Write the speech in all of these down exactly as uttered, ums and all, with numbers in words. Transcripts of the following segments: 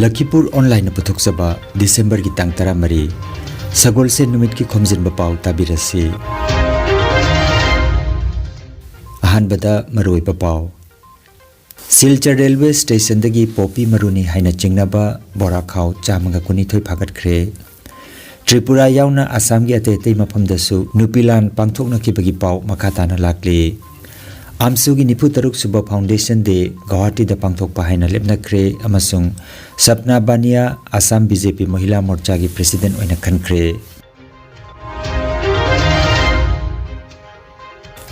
ꯂꯈꯤꯄꯨꯔ ꯑꯣꯟꯂꯥꯏꯟꯅ ꯄꯨꯊꯣꯛꯆꯕ ꯗꯤꯁꯦꯝꯕꯔꯒꯤ ꯇꯥꯡ ꯇꯔꯥꯃꯔꯤ, ꯁꯒꯣꯜꯁꯦꯟ ꯅꯨꯃꯤꯠꯀꯤ ꯈꯣꯝꯖꯤꯟꯕ ꯄꯥꯎ ꯇꯥꯕꯤꯔꯁꯤ꯫ ꯑꯍꯥꯟꯕꯗ ꯃꯔꯨꯑꯣꯏꯕ ꯄꯥꯎ꯫ ꯁꯤꯜꯆꯔ ꯔꯦꯜꯋꯦ ꯁ꯭ꯇꯦꯁꯟꯗꯒꯤ ꯄꯣꯄꯤ ꯃꯔꯨꯅꯤ ꯍꯥꯏꯅ ꯆꯤꯡꯅꯕ ꯕꯣꯔꯥ ꯈꯥꯎ ꯆꯥꯝꯃꯒ ꯀꯨꯟꯅꯤꯊꯣꯏ ꯐꯥꯒꯠꯈ꯭ꯔꯦ꯫ ꯇ꯭ꯔꯤꯄꯨꯔꯥ ꯌꯥꯎꯅ ꯑꯁꯥꯝꯒꯤ ꯑꯇꯩ ꯑꯇꯩ ꯃꯐꯝꯗꯁꯨ ꯅꯨꯄꯤ ꯂꯥꯟ ꯄꯥꯡꯊꯣꯛꯅꯈꯤꯕꯒꯤ ꯄꯥꯎ ꯃꯈꯥ ꯇꯥꯅ ꯂꯥꯛꯂꯤ꯫ ꯑꯝꯁꯨꯒꯤ ꯅꯤꯐꯨ ꯇꯔꯨꯛ ꯁꯨꯕ ꯐꯥꯎꯟꯗꯦꯁꯟ ꯗꯦ ꯒꯧꯍꯥꯇꯤꯗ ꯄꯥꯡꯊꯣꯛꯄ ꯍꯥꯏꯅ ꯂꯦꯞꯅꯈ꯭ꯔꯦ ꯑꯃꯁꯨꯡ Sapna Baniya Assam B J P Mahila ꯃꯣꯔꯆꯥꯒꯤ ꯄ꯭ꯔꯦꯁꯤꯗꯦꯟꯠ ꯑꯣꯏꯅ ꯈꯟꯈ꯭ꯔꯦ꯫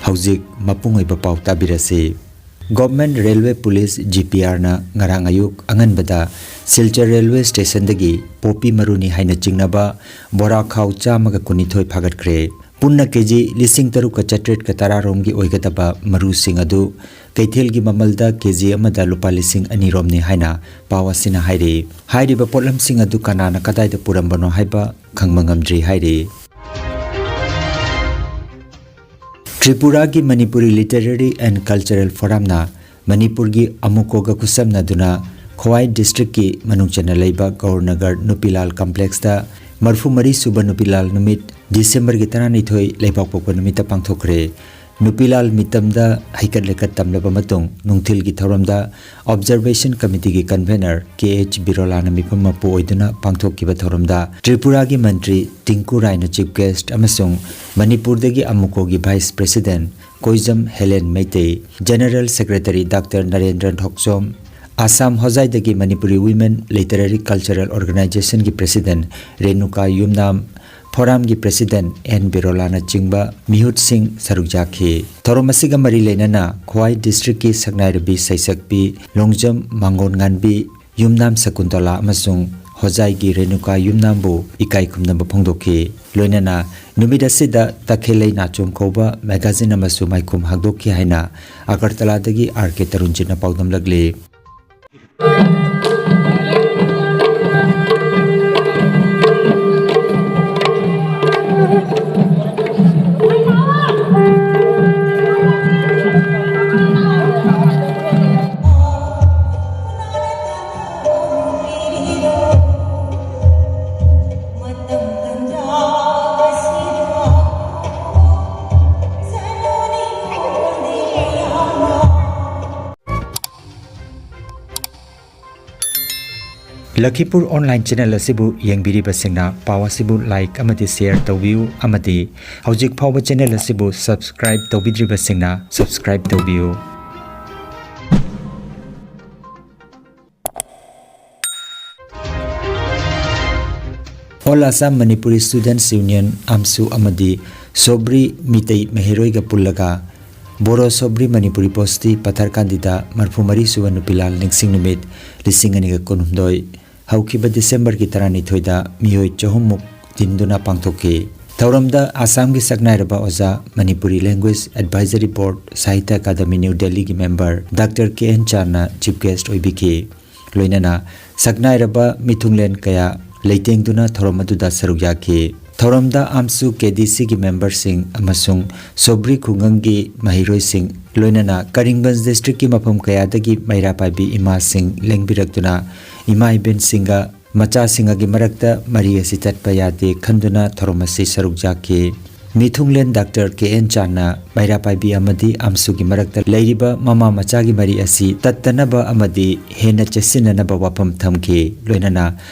ꯍꯧꯖꯤꯛ ꯃꯄꯨꯡ ꯑꯣꯏꯕ ꯄꯥꯎ ꯇꯥꯕꯤꯔꯁꯤ꯫ Government railway police, G P ꯑꯥꯔꯅ ꯉꯔꯥꯡ ꯑꯌꯨꯛ ꯑꯉꯟꯕꯗ ꯁꯤꯜꯆꯔ ꯔꯦꯜꯋꯦ ꯁ꯭ꯇꯦꯁꯟꯗꯒꯤ ꯄꯣꯄꯤ ꯃꯔꯨꯅꯤ ꯍꯥꯏꯅ ꯆꯤꯡꯅꯕ ꯕꯣꯔꯥ ꯈꯥꯎ ꯆꯥꯝꯃꯒ ꯀꯨꯟꯅꯤꯊꯣꯏ ꯐꯥꯒꯠꯈ꯭ꯔꯦ꯫ ꯄꯨꯟꯅ ꯀꯦ ꯖꯤ ꯂꯤꯁꯤꯡ ꯇꯔꯨꯛꯀ ꯆꯥꯇ꯭ꯔꯦꯠꯀ ꯇꯔꯥ ꯔꯣꯝꯒꯤ ꯑꯣꯏꯒꯗꯕ ꯃꯔꯨꯁꯤꯡ ꯑꯗꯨ ꯀꯩꯊꯦꯜꯒꯤ ꯃꯃꯜꯗ ꯀꯦ ꯖꯤ ꯑꯃꯗ ꯂꯨꯄꯥ ꯂꯤꯁꯤꯡ ꯑꯅꯤ ꯔꯣꯝꯅꯤ ꯍꯥꯏꯅ ꯄꯥꯎ ꯑꯁꯤꯅ ꯍꯥꯏꯔꯤ꯫ ꯍꯥꯏꯔꯤꯕ ꯄꯣꯠꯂꯝꯁꯤꯡ ꯑꯗꯨ ꯀꯅꯥꯅ ꯀꯗꯥꯏꯗ ꯄꯨꯔꯝꯕꯅꯣ ꯍꯥꯏꯕ ꯈꯪꯕ ꯉꯝꯗ꯭ꯔꯤ ꯍꯥꯏꯔꯤ꯫ ꯇ꯭ꯔꯤꯄꯨꯔꯥꯒꯤ ꯃꯅꯤꯄꯨꯔꯤ ꯂꯤꯇꯔꯦꯔꯤ ꯑꯦꯟ ꯀꯜꯆꯔꯦꯜ ꯐꯣꯔꯝꯅ ꯃꯅꯤꯄꯨꯔꯒꯤ ꯑꯃꯨꯀꯣꯒ ꯈꯨꯠꯁꯝꯅꯗꯨꯅ ꯈ꯭ꯋꯥꯏ ꯗꯤꯁꯇ꯭ꯔꯤꯛꯀꯤ ꯃꯅꯨꯡ ꯆꯟꯅ ꯂꯩꯕ ꯒꯧꯔꯅꯒꯔ ꯅꯨꯄꯤꯂꯥꯜ ꯀꯝꯄ꯭ꯂꯦꯛꯁꯇ ꯃꯔꯐꯨ ꯃꯔꯤ ꯁꯨꯕ ꯅꯨꯄꯤꯂꯥꯜ ꯅꯨꯃꯤꯠ ꯗꯤꯁꯦꯝꯕꯔꯒꯤ ꯇꯔꯥꯅꯤꯊꯣꯏ ꯂꯩꯕꯥꯛꯄꯣꯛꯄ ꯅꯨꯃꯤꯠꯇ ꯄꯥꯡꯊꯣꯛꯈ꯭ꯔꯦ꯫ ꯅꯨꯄꯤꯂꯥꯜ ꯃꯤꯇꯝꯗ ꯍꯩꯀꯠ ꯂꯩꯀꯠ ꯇꯝꯂꯕ ꯃꯇꯨꯡ ꯅꯨꯡꯊꯤꯜꯒꯤ ꯊꯧꯔꯝꯗ ꯑꯣꯕꯖꯔꯕꯦꯁꯟ ꯀꯃꯤꯇꯤꯒꯤ ꯀꯟꯚꯦꯅꯔ ꯀꯦ ꯑꯩꯆ ꯕꯤꯔꯣꯂꯥꯅ ꯃꯤꯐꯝ ꯃꯄꯨ ꯑꯣꯏꯗꯨꯅ ꯄꯥꯡꯊꯣꯛꯈꯤꯕ ꯊꯧꯔꯝꯗ ꯇ꯭ꯔꯤꯄꯨꯔꯥꯒꯤ ꯃꯟꯇ꯭ꯔꯤ ꯇꯤꯡꯀꯨ ꯔꯥꯏꯅ ꯆꯤꯐ ꯒꯦꯁ꯭ꯠ ꯑꯃꯁꯨꯡ ꯃꯅꯤꯄꯨꯔꯗꯒꯤ ꯑꯃꯨꯀꯣꯒꯤ vice president Koijam Helen Meitei, general secretary doctor Narendra Thokchom, Assam ꯍꯣꯖꯥꯏꯗꯒꯤ ꯃꯅꯤꯄꯨꯔꯤ ꯋꯤꯃꯦꯟ ꯂꯤꯇꯔꯦꯔꯤ ꯀꯜꯆꯔꯦꯜ ꯑꯣꯔꯒꯅꯥꯏꯖꯦꯁꯟꯒꯤ ꯄ꯭ꯔꯦꯁꯤꯗꯦꯟꯠ ꯔꯦꯅꯨꯀꯥ ꯌꯨꯝꯅꯥꯝ, ꯐꯣꯔꯝꯒꯤ ꯄ꯭ꯔꯦꯁꯤꯗꯦꯟꯠ ꯑꯦꯟ ꯕꯤꯔꯣꯂꯥꯅꯆꯤꯡꯕ ꯃꯤꯍꯨꯠꯁꯤꯡ ꯁꯔꯨꯛ ꯌꯥꯈꯤ꯫ ꯊꯧꯔꯝ ꯑꯁꯤꯒ ꯃꯔꯤ ꯂꯩꯅꯅ ꯈ꯭ꯋꯥꯏ ꯗꯤꯁꯇ꯭ꯔꯤꯛꯀꯤ ꯁꯛꯅꯥꯏꯔꯕꯤ ꯁꯩꯁꯛꯄꯤ ꯂꯣꯡꯖꯝ ꯃꯥꯡꯒꯣꯟ ꯉꯥꯟꯕꯤ, ꯌꯨꯝꯅꯥꯝ ꯁꯀꯨꯟꯇꯂꯥ ꯑꯃꯁꯨꯡ ꯍꯣꯖꯥꯏꯒꯤ ꯔꯦꯅꯨꯀꯥ ꯌꯨꯝꯅꯥꯝꯕꯨ ꯏꯀꯥꯏ ꯈꯨꯝꯅꯕ ꯐꯣꯡꯗꯣꯛꯈꯤ꯫ ꯂꯣꯏꯅꯅ ꯅꯨꯃꯤꯠ ꯑꯁꯤꯗ ꯇꯈꯦꯂꯩ ꯅꯥꯆꯣꯝ ꯀꯧꯕ ꯃꯦꯒꯥꯖꯤꯟ ꯑꯃꯁꯨ ꯃꯥꯏꯈꯨꯝ ꯍꯥꯡꯗꯣꯛꯈꯤ ꯍꯥꯏꯅ ꯑꯒꯔꯇꯂꯥꯗꯒꯤ ꯑꯥꯔ ꯀꯦ ꯇꯔꯨꯟꯖꯤꯠꯅ ꯄꯥꯎꯗꯝꯂꯛꯂꯤ꯫ ꯂꯈꯤꯄꯨꯔ online channel ꯑꯁꯤꯕꯨ ꯌꯦꯡꯕꯤꯔꯤꯕꯁꯤꯡꯅ ꯄꯥꯎ ꯑꯁꯤꯕꯨ like ꯑꯃꯗꯤ share ꯇꯧꯕꯤꯌꯨ, ꯑꯃꯗꯤ ꯍꯧꯖꯤꯛ ꯐꯥꯎꯕ channel ꯑꯁꯤꯕꯨ subscribe ꯇꯧꯕꯤꯗ꯭ꯔꯤꯕꯁꯤꯡꯅ subscribe ꯇꯧꯕꯤꯌꯨ꯫ All Assam Manipuri Students Union, AMSU, ꯑꯃꯗꯤ ꯁꯣꯕ꯭ꯔꯤ ꯃꯤꯇꯩ ꯃꯍꯩꯔꯣꯏꯒ ꯄꯨꯜꯂꯒ ꯕꯣꯔꯣ ꯁꯣꯕ꯭ꯔꯤ ꯃꯅꯤꯄꯨꯔꯤ ꯕꯣꯁꯇꯤ ꯄꯊꯔꯀꯥꯟꯗꯤꯗ ꯃꯔꯐꯨ ꯃꯔꯤ ꯁꯨꯕ ꯅꯨꯄꯤꯂꯥꯜ ꯅꯤꯡꯁꯤꯡ ꯅꯨꯃꯤꯠ ꯂꯤꯁꯤꯡ ꯑꯅꯤꯒ ꯀꯨꯟꯍꯨꯝꯗꯣꯏ ꯍꯧꯈꯤꯕ ꯗꯤꯁꯦꯝꯕꯔꯒꯤ ꯇꯔꯥꯅꯤꯊꯣꯏꯗ ꯃꯤꯑꯣꯏ ꯆꯍꯨꯝꯃꯨꯛ ꯇꯤꯟꯗꯨꯅ ꯄꯥꯡꯊꯣꯛꯈꯤ꯫ ꯊꯧꯔꯝꯗ ꯑꯁꯥꯝꯒꯤ ꯁꯛꯅꯥꯏꯔꯕ ꯑꯣꯖꯥ, Manipuri Language Advisory Board, Sahitya Academy, New Delhi ꯒꯤ member Doctor K N ꯆꯥꯟꯅ chief guest ꯑꯣꯏꯕꯤꯈꯤ꯫ ꯂꯣꯏꯅꯅ ꯁꯛꯅꯥꯏꯔꯕ ꯃꯤꯊꯨꯡꯂꯦꯟ ꯀꯌꯥ ꯂꯩꯇꯦꯡꯗꯨꯅ ꯊꯧꯔꯝ ꯑꯗꯨꯗ ꯁꯔꯨꯛ ꯌꯥꯈꯤ꯫ ꯊꯧꯔꯝꯗ AMSU KDC ꯒꯤ member ꯁꯤꯡ ꯑꯃꯁꯨꯡ ꯁꯣꯕ꯭ꯔꯤ ꯈꯨꯡꯒꯪꯒꯤ ꯃꯍꯩꯔꯣꯏꯁꯤꯡ, ꯂꯣꯏꯅꯅ ꯀꯔꯤꯝꯒꯟꯖ district ꯀꯤ ꯃꯐꯝ ꯀꯌꯥꯗꯒꯤ ꯃꯩꯔꯥ ꯄꯥꯏꯕꯤ ꯏꯃꯥꯁꯤꯡ ꯂꯦꯡꯕꯤꯔꯛꯇꯨꯅ ꯏꯃꯥ ꯏꯕꯦꯟꯁꯤꯡꯒ ꯃꯆꯥꯁꯤꯡꯒꯤ ꯃꯔꯛꯇ ꯃꯔꯤ ꯑꯁꯤ ꯇꯠꯄ ꯌꯥꯗꯦ ꯈꯟꯗꯨꯅ ꯊꯧꯔꯝ ꯑꯁꯤ ꯁꯔꯨꯛ ꯌꯥꯈꯤ꯫ ꯃꯤꯊꯨꯡꯂꯦꯟ Doctor K N ꯆꯥꯟꯅ ꯃꯩꯔꯥ ꯄꯥꯏꯕꯤ ꯑꯃꯗꯤ AMSU ꯒꯤ ꯃꯔꯛꯇ ꯂꯩꯔꯤꯕ ꯃꯃꯥ ꯃꯆꯥꯒꯤ ꯃꯔꯤ ꯑꯁꯤ ꯇꯠꯇꯅꯕ ꯑꯃꯗꯤ ꯍꯦꯟꯅ ꯆꯦꯠꯁꯤꯟꯅꯅꯕ ꯋꯥꯐꯝ ꯊꯝꯈꯤ꯫ ꯂꯣꯏꯅꯅ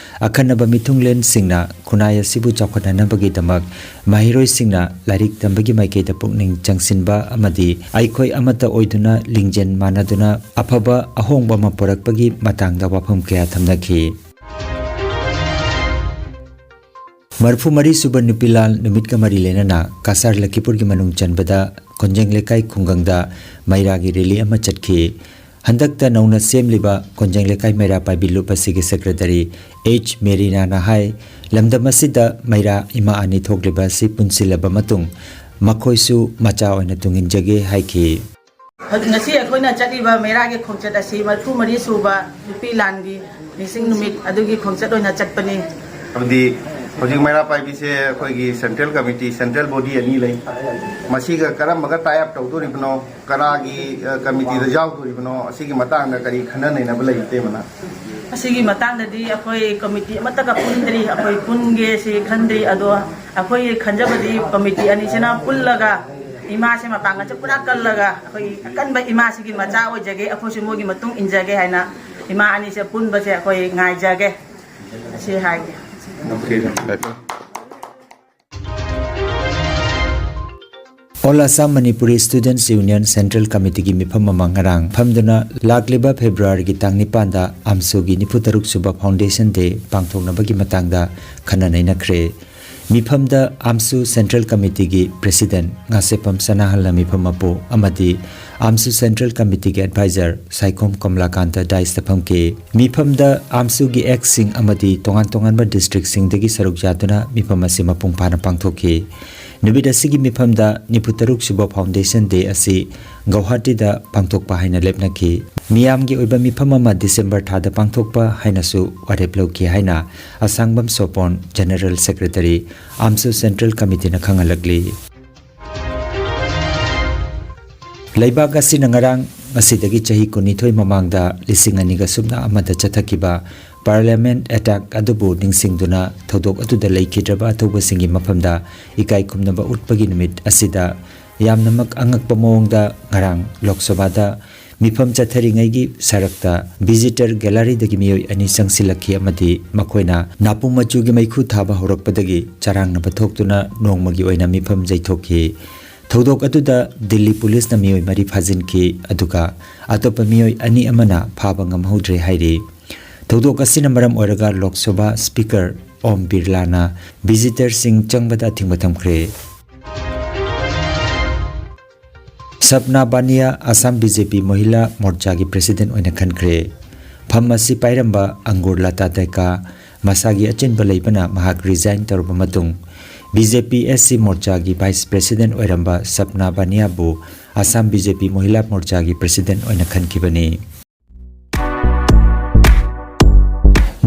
ꯑꯈꯟꯅꯕ ꯃꯤꯊꯨꯡꯂꯦꯟꯁꯤꯡꯅ ꯈꯨꯟꯅꯥꯏ ꯑꯁꯤꯕꯨ ꯆꯥꯎꯈꯠꯅꯅꯕꯒꯤꯗꯃꯛ ꯃꯍꯩꯔꯣꯏꯁꯤꯡꯅ ꯂꯥꯏꯔꯤꯛ ꯇꯝꯕꯒꯤ ꯃꯥꯏꯀꯩꯗ ꯄꯨꯛꯅꯤꯡ ꯆꯪꯁꯤꯟꯕ ꯑꯃꯗꯤ ꯑꯩꯈꯣꯏ ꯑꯃꯠꯇ ꯑꯣꯏꯗꯨꯅ ꯂꯤꯡꯖꯦꯜ ꯃꯥꯟꯅꯗꯨꯅ ꯑꯐꯕ ꯑꯍꯣꯡꯕ ꯑꯃ ꯄꯨꯔꯛꯄꯒꯤ ꯃꯇꯥꯡꯗ ꯋꯥꯐꯝ ꯀꯌꯥ ꯊꯝꯅꯈꯤ꯫ ꯃꯔꯐꯨ ꯃꯔꯤ ꯁꯨꯕ ꯅꯨꯄꯤꯂꯥꯜ ꯅꯨꯃꯤꯠꯀ ꯃꯔꯤ ꯂꯩꯅꯅ ꯀꯁꯥꯔ ꯂꯈꯤꯄꯨꯔꯒꯤ ꯃꯅꯨꯡ ꯆꯟꯕꯗ ꯀꯣꯟꯖꯦꯡ ꯂꯩꯀꯥꯏ ꯈꯨꯡꯒꯪꯗ ꯃꯩꯔꯥꯒꯤ rally ꯑꯃ ꯆꯠꯈꯤ꯫ ꯍꯟꯗꯛꯇ ꯅꯧꯅ ꯁꯦꯝꯂꯤꯕ ꯀꯣꯟꯖꯦꯡ ꯂꯩꯀꯥꯏ ꯃꯩꯔꯥ ꯄꯥꯏꯕꯤ ꯂꯨꯞ ꯑꯁꯤꯒꯤ secretary H ꯃꯦꯔꯤꯅꯥꯅ ꯍꯥꯏ, ꯂꯝꯗꯝ ꯑꯁꯤꯗ ꯃꯩꯔꯥ ꯏꯃꯥ ꯑꯅꯤ ꯊꯣꯛꯂꯤꯕ ꯑꯁꯤ ꯄꯨꯟꯁꯤꯜꯂꯕ ꯃꯇꯨꯡ ꯃꯈꯣꯏꯁꯨ ꯃꯆꯥ ꯑꯣꯏꯅ ꯇꯨꯡꯏꯟꯖꯒꯦ ꯍꯥꯏꯈꯤ꯫ ꯍꯧꯖꯤꯛ ꯉꯁꯤ ꯑꯩꯈꯣꯏꯅ ꯆꯠꯂꯤꯕ ꯃꯩꯔꯥꯒꯤ ꯈꯣꯡꯆꯠ ꯑꯁꯤ ꯃꯔꯐꯨ ꯃꯔꯤ ꯁꯨꯕ ꯅꯨꯄꯤ ꯂꯥꯟꯒꯤ ꯅꯤꯡꯁꯤꯡ ꯅꯨꯃꯤꯠ ꯑꯗꯨꯒꯤ ꯈꯣꯡꯆꯠ ꯑꯣꯏꯅ ꯆꯠꯄꯅꯤ꯫ ꯑꯃꯗꯤ ꯍꯧꯖꯤꯛ ꯃꯩꯔꯥ ꯄꯥꯏꯕꯤꯁꯦ ꯑꯩꯈꯣꯏꯒꯤ central committee, central body ꯑꯅꯤ ꯂꯩ꯫ ꯃꯁꯤꯒ ꯀꯔꯝꯕꯒ tie up ꯇꯧꯗꯣꯔꯤꯕꯅꯣ, ꯀꯅꯥꯒꯤ, ꯑ, committee ꯗ ꯌꯥꯎꯗꯣꯔꯤꯕꯅꯣ, ꯑꯁꯤꯒꯤ ꯃꯇꯥꯡꯗ ꯀꯔꯤ ꯈꯟꯅ ꯅꯩꯅꯕ ꯂꯩ, ꯏꯇꯩꯃꯅ? ꯑꯁꯤꯒꯤ ꯃꯇꯥꯡꯗꯗꯤ ꯑꯩꯈꯣꯏ committee ꯑꯃꯠꯇꯒ ꯄꯨꯟꯗ꯭ꯔꯤ, ꯑꯩꯈꯣꯏ ꯄꯨꯟꯒꯦ ꯁꯤ ꯈꯟꯗ꯭ꯔꯤ꯫ ꯑꯗꯣ ꯑꯩꯈꯣꯏ ꯈꯟꯖꯕꯗꯤ committee ꯑꯅꯤꯁꯤꯅ ꯄꯨꯜꯂꯒ ꯏꯃꯥꯁꯦ ꯃꯄꯥꯡꯒꯜꯁꯦ ꯄꯨꯔꯥ ꯀꯜꯂꯒ ꯑꯩꯈꯣꯏ ꯑꯀꯟꯕ ꯏꯃꯥꯁꯤꯒꯤ ꯃꯆꯥ ꯑꯣꯏꯖꯒꯦ, ꯑꯩꯈꯣꯏꯁꯨ ꯃꯣꯏꯒꯤ ꯃꯇꯨꯡ ꯏꯟꯖꯒꯦ ꯍꯥꯏꯅ ꯏꯃꯥ ꯑꯅꯤꯁꯦ ꯄꯨꯟꯕꯁꯦ ꯑꯩꯈꯣꯏ ꯉꯥꯏꯖꯒꯦ꯫ ꯑꯁꯤ ꯍꯥꯏꯒꯦ꯫ Okay, ꯐꯔꯦ, ꯐꯔꯦ꯫ All Assam Manipuri Students Union Central Committeeꯒꯤ ꯃꯤꯐꯝ ꯑꯃ ꯉꯔꯥꯡ ꯐꯝꯗꯨꯅ ꯂꯥꯛꯂꯤꯕ ꯐꯦꯕ꯭ꯔꯨꯋꯥꯔꯤꯒꯤ ꯇꯥꯡ ꯅꯤꯄꯥꯟꯗ ꯑꯝꯁꯨꯒꯤ ꯅꯤꯐꯨ ꯇꯔꯨꯛ ꯁꯨꯕ foundation day ꯄꯥꯡꯊꯣꯛꯅꯕꯒꯤ ꯃꯇꯥꯡꯗ ꯈꯟꯅ ꯅꯩꯅꯈ꯭ꯔꯦ꯫ ꯃꯤꯐꯝꯗ ꯑꯝꯁꯨ Central Committeeꯒꯤ President ꯉꯥꯁꯦꯞꯐꯝ ꯁꯅꯥꯍꯜꯅ ꯃꯤꯐꯝ ꯃꯄꯨ ꯑꯃꯗꯤ ꯑꯝꯁꯨ Central Committeeꯒꯤ Advisor Saikhom ꯀꯃꯂꯥꯀꯥꯟꯇ dais ꯐꯝꯈꯤ꯫ ꯃꯤꯐꯝꯗ ꯑꯝꯁꯨꯒꯤ ex ꯁꯤꯡ ꯑꯃꯗꯤ ꯇꯣꯉꯥꯟ ꯇꯣꯉꯥꯟꯕ district ꯁꯤꯡꯗꯒꯤ ꯁꯔꯨꯛ ꯌꯥꯗꯨꯅ ꯃꯤꯐꯝ ꯑꯁꯤ ꯃꯄꯨꯡ ꯐꯥꯅ ꯄꯥꯡꯊꯣꯛꯈꯤ꯫ ꯅꯨꯃꯤꯠ ꯑꯁꯤꯒꯤ ꯃꯤꯐꯝꯗ ꯅꯤꯐꯨ ꯇꯔꯨꯛ ꯁꯨꯕ foundation day ꯑꯁꯤ ꯒꯧꯍꯥꯇꯤꯗ ꯄꯥꯡꯊꯣꯛꯄ ꯍꯥꯏꯅ ꯂꯦꯞꯅꯈꯤ꯫ ꯃꯤꯌꯥꯝꯒꯤ ꯑꯣꯏꯕ ꯃꯤꯐꯝ ꯑꯃ ꯗꯤꯁꯦꯝꯕꯔ ꯊꯥꯗ ꯄꯥꯡꯊꯣꯛꯄ ꯍꯥꯏꯅꯁꯨ ꯋꯥꯔꯦꯞ ꯂꯧꯈꯤ ꯍꯥꯏꯅ ꯑꯁꯥꯡꯕꯝ ꯁꯣꯄꯣꯟ, General Secretary, ꯑꯝꯁꯨ Central Committeeꯅ ꯈꯪꯍꯜꯂꯛꯂꯤ꯫ ꯂꯩꯕꯥꯛ ꯑꯁꯤꯅ ꯉꯔꯥꯡ ꯉꯁꯤꯗꯒꯤ ꯆꯍꯤ ꯀꯨꯟꯅꯤꯊꯣꯏ ꯃꯃꯥꯡꯗ ꯂꯤꯁꯤꯡ ꯑꯅꯤꯒ ꯁꯨꯞꯅ ꯑꯃꯗ ꯆꯠꯊꯈꯤꯕ Parliament attack ꯑꯗꯨꯕꯨ ꯅꯤꯡꯁꯤꯡꯗꯨꯅ ꯊꯧꯗꯣꯛ ꯑꯗꯨꯗ ꯂꯩꯈꯤꯗ꯭ꯔꯕ ꯑꯊꯧꯕꯁꯤꯡꯒꯤ ꯃꯐꯝꯗ ꯏꯀꯥꯏ ꯈꯨꯝꯅꯕ ꯎꯠꯄꯒꯤ ꯅꯨꯃꯤꯠ ꯑꯁꯤꯗ ꯌꯥꯝꯅꯃꯛ ꯑꯉꯛꯄ ꯃꯑꯣꯡꯗ ꯉꯔꯥꯡ ꯂꯣꯛ ꯁꯚꯥꯗ ꯃꯤꯐꯝ ꯆꯠꯊꯔꯤꯉꯩꯒꯤ ꯁꯔꯛꯇ visitor galleryꯗꯒꯤ ꯃꯤꯑꯣꯏ ꯑꯅꯤ ꯆꯪꯁꯤꯜꯂꯛꯈꯤ ꯑꯃꯗꯤ ꯃꯈꯣꯏꯅ ꯅꯥꯄꯨꯝ ꯃꯆꯨꯒꯤ ꯃꯩꯈꯨ ꯊꯥꯕ ꯍꯧꯔꯛꯄꯗꯒꯤ ꯆꯔꯥꯡꯅꯕ ꯊꯣꯛꯇꯨꯅ ꯅꯣꯡꯃꯒꯤ ꯑꯣꯏꯅ ꯃꯤꯐꯝ ꯌꯩꯊꯣꯛꯈꯤ꯫ ꯊꯧꯗꯣꯛ ꯑꯗꯨꯗ ꯗꯤꯜꯂꯤ ꯄꯨꯂꯤꯁꯅ ꯃꯤꯑꯣꯏ ꯃꯔꯤ ꯐꯥꯖꯤꯟꯈꯤ, ꯑꯗꯨꯒ ꯑꯇꯣꯞꯄ ꯃꯤꯑꯣꯏ ꯑꯅꯤ ꯑꯃꯅ ꯐꯥꯕ ꯉꯝꯍꯧꯗ꯭ꯔꯦ ꯍꯥꯏꯔꯤ꯫ ꯊꯧꯗꯣꯛ ꯑꯁꯤꯅ ꯃꯔꯝ ꯑꯣꯏꯔꯒ ꯂꯣꯛ ꯁꯚꯥ Speaker ꯑꯣꯝ ꯕꯤꯔꯂꯥꯅ visitorꯁꯤꯡ ꯆꯪꯕꯗ ꯑꯊꯤꯡꯕ ꯊꯝꯈ꯭ꯔꯦ꯫ ꯁꯞꯅꯥ ꯕꯥꯅꯤꯌꯥ ꯑꯁꯥꯝ BJP ꯃꯣꯍꯤꯂꯥ ꯃꯣꯔꯆꯥꯒꯤ President ꯑꯣꯏꯅ ꯈꯟꯈ꯭ꯔꯦ꯫ ꯐꯝ ꯑꯁꯤ ꯄꯥꯏꯔꯝꯕ ꯑꯪꯒꯨꯔ ꯂꯇꯥ ꯗꯦꯀꯥ ꯃꯁꯥꯒꯤ ꯑꯆꯤꯟꯕ ꯂꯩꯕꯅ ꯃꯍꯥꯛ resign ꯇꯧꯔꯕ ꯃꯇꯨꯡ BJP SC ꯃꯣꯔꯆꯥꯒꯤ Vice President ꯑꯣꯏꯔꯝꯕ ꯁꯞꯅꯥ ꯕꯥꯅꯤꯌꯥꯕꯨ ꯑꯁꯥꯝ BJP ꯃꯣꯍꯤꯂꯥ ꯃꯣꯔꯆꯥꯒꯤ President ꯑꯣꯏꯅ ꯈꯟꯈꯤꯕꯅꯤ꯫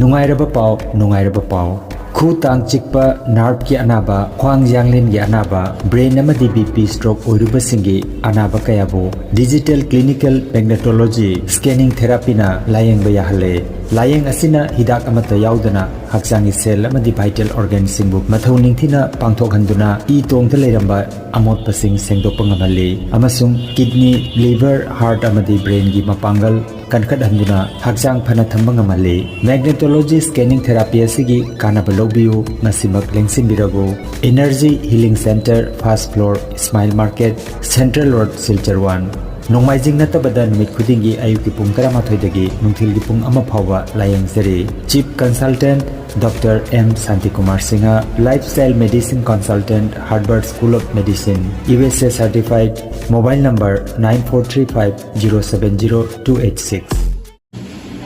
ꯅꯨꯡꯉꯥꯏꯔꯕ ꯄꯥꯎ, ꯅꯨꯡꯉꯥꯏꯔꯕ ꯄꯥꯎ꯫ ꯈꯨ ꯇꯥꯡ ꯆꯤꯛꯄ, nerveꯀꯤ ꯑꯅꯥꯕ, ꯈ꯭ꯋꯥꯡ ꯌꯥꯡꯂꯦꯟꯒꯤ ꯑꯅꯥꯕ, brain ꯑꯃꯗꯤ BP stroke ꯑꯣꯏꯔꯨꯕꯁꯤꯡꯒꯤ ꯑꯅꯥꯕ ꯀꯌꯥꯕꯨ digital clinical magnetology scanning therapyꯅ ꯂꯥꯌꯦꯡꯕ ꯌꯥꯍꯜꯂꯦ꯫ ꯂꯥꯌꯦꯡ ꯑꯁꯤꯅ ꯍꯤꯗꯥꯛ ꯑꯃꯠꯇ ꯌꯥꯎꯗꯅ ꯍꯛꯆꯥꯡꯒꯤ cell ꯑꯃꯗꯤ vital organꯁꯤꯡꯕꯨ ꯃꯊꯧ ꯅꯤꯡꯊꯤꯅ ꯄꯥꯡꯊꯣꯛꯍꯟꯗꯨꯅ ꯏ ꯇꯣꯡꯗ ꯂꯩꯔꯝꯕ ꯑꯃꯣꯠꯄꯁꯤꯡ ꯁꯦꯡꯗꯣꯛꯄ ꯉꯝꯍꯜꯂꯤ ꯑꯃꯁꯨꯡ kidney, liver, heart ꯑꯃꯗꯤ brainꯒꯤ ꯃꯄꯥꯡꯒꯜ ꯀꯟꯈꯠꯍꯟꯗꯨꯅ ꯍꯛꯆꯥꯡ ꯐꯅ ꯊꯝꯕ ꯉꯝꯍꯜꯂꯤ꯫ Magnetology scanning therapy ꯑꯁꯤꯒꯤ ꯀꯥꯟꯅꯕ ꯂꯧꯕꯤꯌꯨ, ꯉꯁꯤꯃꯛ ꯂꯦꯡꯁꯤꯟꯕꯤꯔꯕꯨ꯫ Energy Healing Center, first floor, Smile Market, Central Road, Silchar one꯫ ꯅꯣꯡꯃꯥꯏꯖꯤꯡ ꯅꯠꯇꯕꯗ ꯅꯨꯃꯤꯠ ꯈꯨꯗꯤꯡꯒꯤ ꯑꯌꯨꯛꯀꯤ ꯄꯨꯡ ꯇꯔꯥꯃꯥꯊꯣꯏꯗꯒꯤ ꯅꯨꯡꯊꯤꯜꯒꯤ ꯄꯨꯡ ꯑꯃ ꯐꯥꯎꯕ ꯂꯥꯌꯦꯡꯖꯔꯤ꯫ Chief Consultant Doctor M Shantikumar Singha, Lifestyle Medicine Consultant, Harvard School of Medicine, U S A certified, mobile number nine four three five zero seven zero two eight six꯫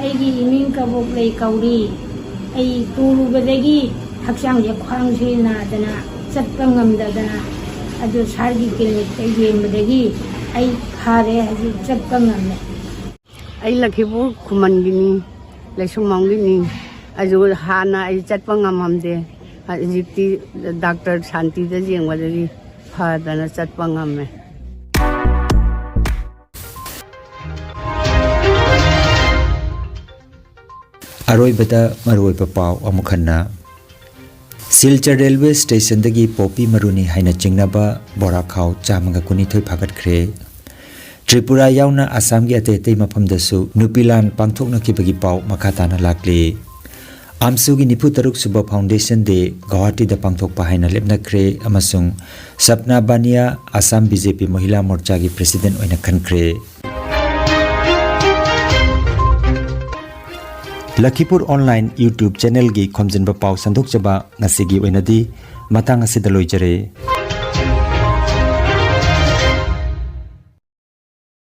ꯑꯩꯒꯤ ꯏꯃꯤꯡ ꯀꯕꯣꯛꯂꯩ ꯀꯧꯔꯤ꯫ ꯑꯩ ꯇꯨꯔꯨꯕꯗꯒꯤ ꯍꯛꯆꯥꯡꯁꯦ, ꯈ꯭ꯋꯥꯡꯁꯦ ꯅꯥꯗꯅ ꯆꯠꯄ ꯉꯝꯗꯗꯅ, ꯑꯗꯨ ꯁꯥꯔꯒꯤ ꯀ꯭ꯂꯤꯅꯤꯛꯇ ꯌꯦꯡꯕꯗꯒꯤ ꯑꯩ ꯐꯔꯦ, ꯍꯧꯖꯤꯛ ꯆꯠꯄ ꯉꯝꯃꯦ꯫ ꯑꯩ ꯂꯛꯈꯤꯄꯨꯔ ꯈꯨꯃꯟꯒꯤꯅꯤ, ꯂꯩꯁꯨꯝꯕꯝꯒꯤꯅꯤ꯫ ꯑꯗꯨ ꯍꯥꯟꯅ ꯑꯩ ꯆꯠꯄ ꯉꯝꯃꯝꯗꯦ, ꯍꯧꯖꯤꯛꯇꯤ ꯗꯥꯛꯇꯔ ꯁꯥꯟꯇꯤꯗ ꯌꯦꯡꯕꯗꯒꯤ ꯐꯗꯅ ꯆꯠꯄ ꯉꯝꯃꯦ꯫ ꯑꯔꯣꯏꯕꯗ ꯃꯔꯨꯑꯣꯏꯕ ꯄꯥꯎ ꯑꯃꯨꯛ ꯍꯟꯅ꯫ ꯁꯤꯜꯆꯔ ꯔꯦꯜꯋꯦ ꯁ꯭ꯇꯦꯁꯟꯗꯒꯤ ꯄꯣꯄꯤ ꯃꯔꯨꯅꯤ ꯍꯥꯏꯅ ꯆꯤꯡꯅꯕ ꯕꯣꯔꯥꯈꯥꯎ ꯆꯥꯝꯃꯒ ꯀꯨꯟꯅꯤꯊꯣꯏ ꯐꯥꯒꯠꯈ꯭ꯔꯦ꯫ ꯇ꯭ꯔꯤꯄꯨꯔꯥ ꯌꯥꯎꯅ ꯑꯁꯥꯝꯒꯤ ꯑꯇꯩ ꯑꯇꯩ ꯃꯐꯝꯗꯁꯨ ꯅꯨꯄꯤ ꯂꯥꯟ ꯄꯥꯡꯊꯣꯛꯅꯈꯤꯕꯒꯤ ꯄꯥꯎ ꯃꯈꯥ ꯇꯥꯅ ꯂꯥꯛꯂꯤ꯫ ꯑꯥꯝꯁꯨꯒꯤ ꯅꯤꯐꯨ ꯇꯔꯨꯛ ꯁꯨꯕ Foundation Day ꯒꯧꯍꯥꯇꯤꯗ ꯄꯥꯡꯊꯣꯛꯄ ꯍꯥꯏꯅ ꯂꯦꯞꯅꯈ꯭ꯔꯦ ꯑꯃꯁꯨꯡ Sapna Baniya Assam B J P ꯃꯍꯤꯂꯥ ꯃꯣꯔꯆꯥꯒꯤ president ꯑꯣꯏꯅ ꯈꯟꯈ꯭ꯔꯦ꯫ ꯂꯈꯤꯄꯨꯔ online YouTube channelꯒꯤ ꯈꯣꯝꯖꯤꯟꯕ ꯄꯥꯎ ꯁꯟꯗꯣꯛꯆꯕ ꯉꯁꯤꯒꯤ ꯑꯣꯏꯅꯗꯤ ꯃꯇꯥꯡ ꯑꯁꯤꯗ ꯂꯣꯏꯖꯔꯦ꯫